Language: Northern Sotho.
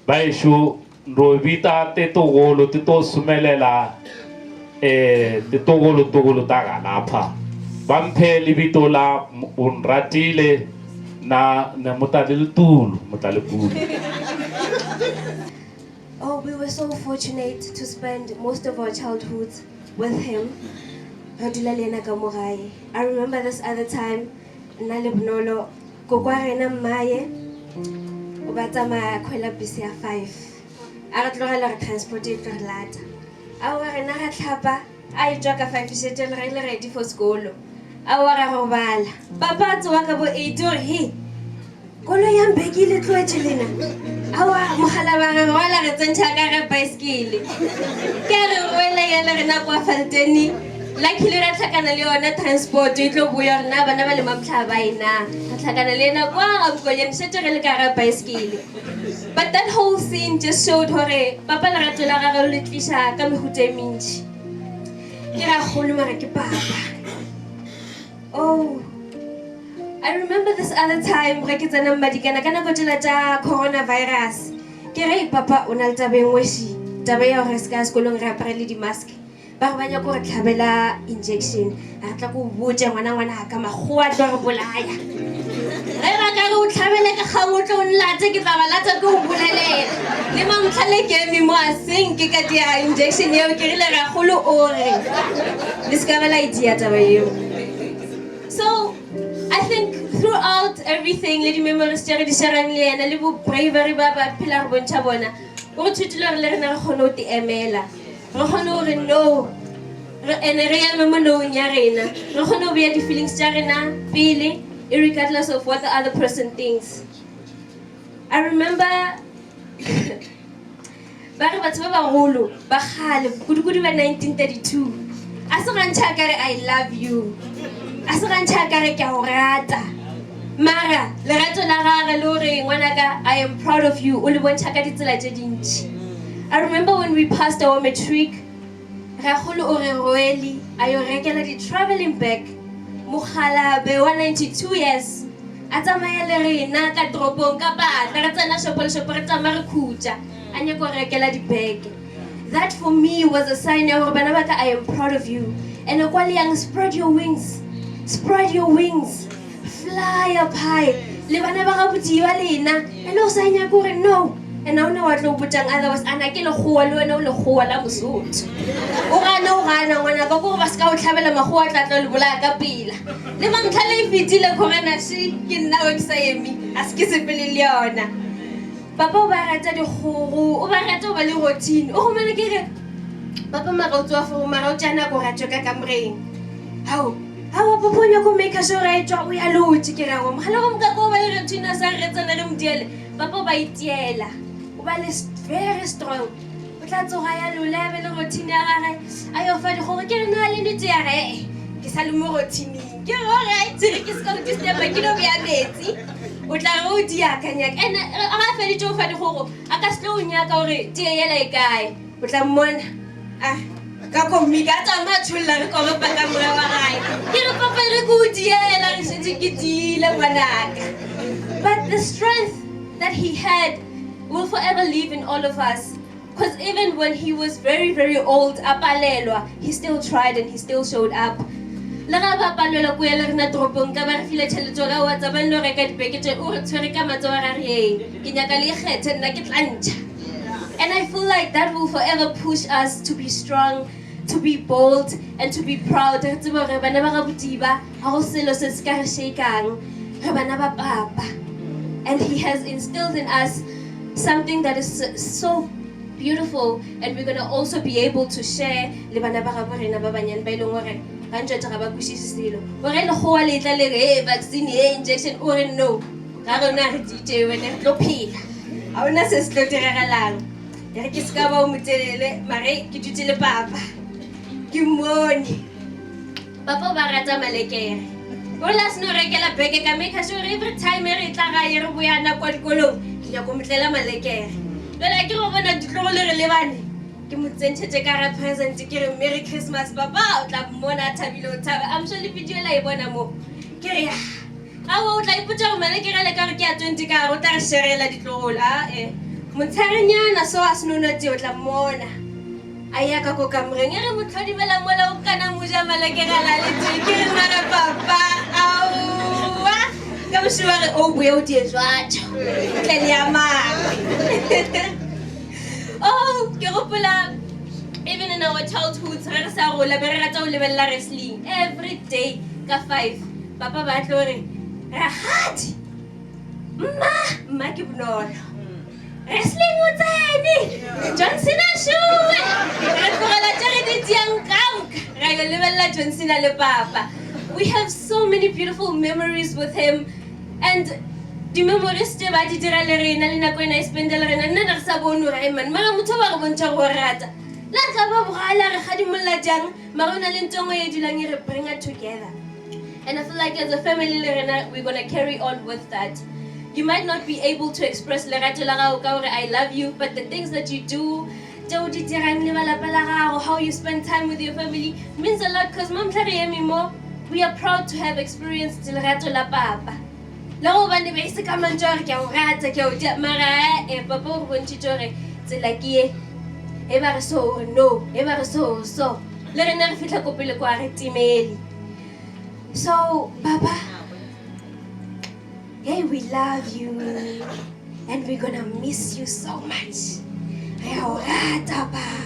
Baešo ro bita tetogolo te to sumelela eh tetogolo togolo ta galapha. Ba mphe lebito la Onratile na na Motaleletulu, Motlalepule. Oh, we were so fortunate to spend most of our childhoods with him. Re dula le yena ka mo gae. I remember this other time, nna le Bonolo, koko wa rena mmaye, o ba tsamaya khwela bese ya 5. A re tlogela re transport e tlo re lata. Aowa rena ra tlhapa, a e tšwa ka 5 šetše re le ready for sekolo. Aowa ra robala. Papa a tsoga ka bo 8 o re he, Koloi ya Mbeki le tloetše lena. Aowa, mogala ba re rwala re tsentšha ka re baesekele. Ke a re rwele ya le rena kwa Falteni. Luckily ra tlhakana le yona transport e tlo boya gore na bana ba le mamtlha ba e na. Ra tlhakana le yena kwa ga Mkonyane šetše re le ka ga baesekele. But that whole scene just showed gore papa lerato la gagwe o le tliša ka mehuta e mentši. Ke rakgolo mara ke papa. Oh. I remember this other time ge ke tsena Mmadikana ka nako tšela tša coronavirus. Ke re papa o na le taba e nngwe ši, taba ya gore re se ka ya sekolong re apare le di-mask. Ba re ba nyaka go re tlhabela injection. A re tla ko botša ngwana ngwana ka makgowa a tlo re bolaya. Ge ba ka re o tlhabele ka kgang o tlo nlate ke tla ba lata ke o bolelela. Le mamtlhale ke eme mo a seng ke ka dia injection eo ke rile rakgolo o re le se ka ba la e dia taba eo. So I think throughout everything le di-memories tše re di sharang le yena le bo bravery ba ba phela re bontšha bona o re thutile gore le rena re kgone go te emela re kgone gore no ene re eme mo nong ya rena re kgone go beya di-feelings tša rena pele irregardless of what the other person thinks. I remember Ba re batho ba bagolo ba kgale kudu-kudu ba 1932 a se gantši a ka re I love you, a se gantši a ka re ke a go rata, mara lerato la gage le gore ngwanaka I am proud of you o le bontšha ka ditsela tše dintši. I remember when we passed our matric, rakgolo o re rwele a yo rekela di-traveling bag mokgalabe wa 92 years a tsamaya le rena ka toropong ka patla re tsena shopo le shopo re tsamaya re khutša a nyaka go rekela dibeke. That for me was a sign ya gore bana ba ka I am proud of you and kwa le yang spread your wings, spread your wings, fly up high le bana ba ga botee ba lena and o sa nyake gore no and a ona wa tlo botšang otherwise ana ke lekgowa le wena o lekgowa la mosotho o gana o gana ngwana ka gore ba se ka o tlhabela makgowa tla tlo le bolaya ka pela le mantlha le e fetile corona she ke nna o ke sa eme a se ke sepele le yona. Papa o ba rata dikgogo, o ba rata go ba le routine. O gomane ke re, Papa mara o tsoa fo, mara o tšea nako gore a tšwe ka kamoreng. Ao, aowa papa o nyako maker sure a etšwa o ya lotše. Ke re aowa mogala wa moka ko o ba le routine a sa re tsena re mo diele. Papa o ba itiela, o ba le very strong. O tla tsoga ya lole a be le routine ya gage a yo fa dikgogo. Ke re na le nnete ya re ee ke sa le mo routine-ing. Ke re alright re ke se ka go disturba ke no bea metsi. O tla re o di akanyaka and ga a feditše go fa dikgogo a ka se tlo o nyaka gore tee yela e kae. O tla mmona a ka komika a tsamaya a tšholla re koropa ka moya wa gae. Ke re papa re ke o diela re šetše ke tiile ngwanaka. But the strength that he had will forever live in all of us. Because even when he was very, very old, a palelwa, he still tried and he still showed up. Le ga ba palelwa ko ya le rena toropong ka ba re file tšhelete gore wa tsamayng lo reka dibeke tše o re tshwere ka matsogo ra re eng ke nyaka le ikgethe nna ke tla ntšha. And I feel like that will forever push us to be strong, to be bold and to be proud. Re tsebe gore bana ba ga Bodiba ga go selo se se ka re shakang. Re bana ba papa. And he has instilled in us something that is so beautiful and we're going to also be able to share le bana ba gabo rena ba banyane ba e leng gore ba ntšwetša ga ba kwešiše selo gore lekgowa le tla le re e vaccine e injection o re no ga rona re diitše wene re tlo phela ga ona se se tlo diregelang e re ke se ka ba o motelele mare ke dutse le papa ke mmone Papa o ba rata malekere. O rile a seno rekela beke ka make sure every time e re tla gae re boyana kwa dikolong ke nyako mo tlela malekere. Jale a ke go bona ditlogolo re lebane ke mo tsentšhetše ka ra present ke re merry Christmas papa o tla mmona a thabile o thabe. I'm sure le video la e bona mo. Ke re ya aowa o tla ipotša gore malekere a le ka gore ke a 20 ka gare o tla re sharela ditlogolo a e. Motshegarenyana so a seno nwa tee o tla mmona a ya ka ko kamoreng e re motlhodimela mola o kana moja malekegala le tee ke re mara papa aowa ka bošego re o boye o die jwatšo tle le ya mangwe oh ke gopola even in our childhoods ge re sa gola be re rata go lebelela wrestling every day ka five papa ba tlo re rakgadi mma mma ke bonolo wrestling o tsene john cena šowe re tlogela tše re di diang kamka ra yo lebelela john cena le papa we have so many beautiful memories with him and di-memories tše ba di dira le rena le nako ena e spende le rena nna ne re sa bone gore ai man mara motho ba re bontšha go rata la tla ba bogala re gadimolla jang mara o na le ntho e nngwe e dulang e re bringa together And I feel like as a family le rena we're gonna carry on with that. You might not be able to express lerato la gago ka gore I love you, but the things that you do, tšeo di dirang le ba lapa la gago, how you spend time with your family means a lot because mo mhla re eme mo, we are proud to have experienced lerato la papa. Le gobane be e se ka mantšu a gore ke a o rata, ke a o dia, mara eh, papa o re bontšhitše gore tsela ke ye. E ba re so o re no, e ba re so o so. Le rena re fihla ko pele kwa re timele. So, Baba, hey, we love you and we're gonna miss you so much. Re a o rata, Papa.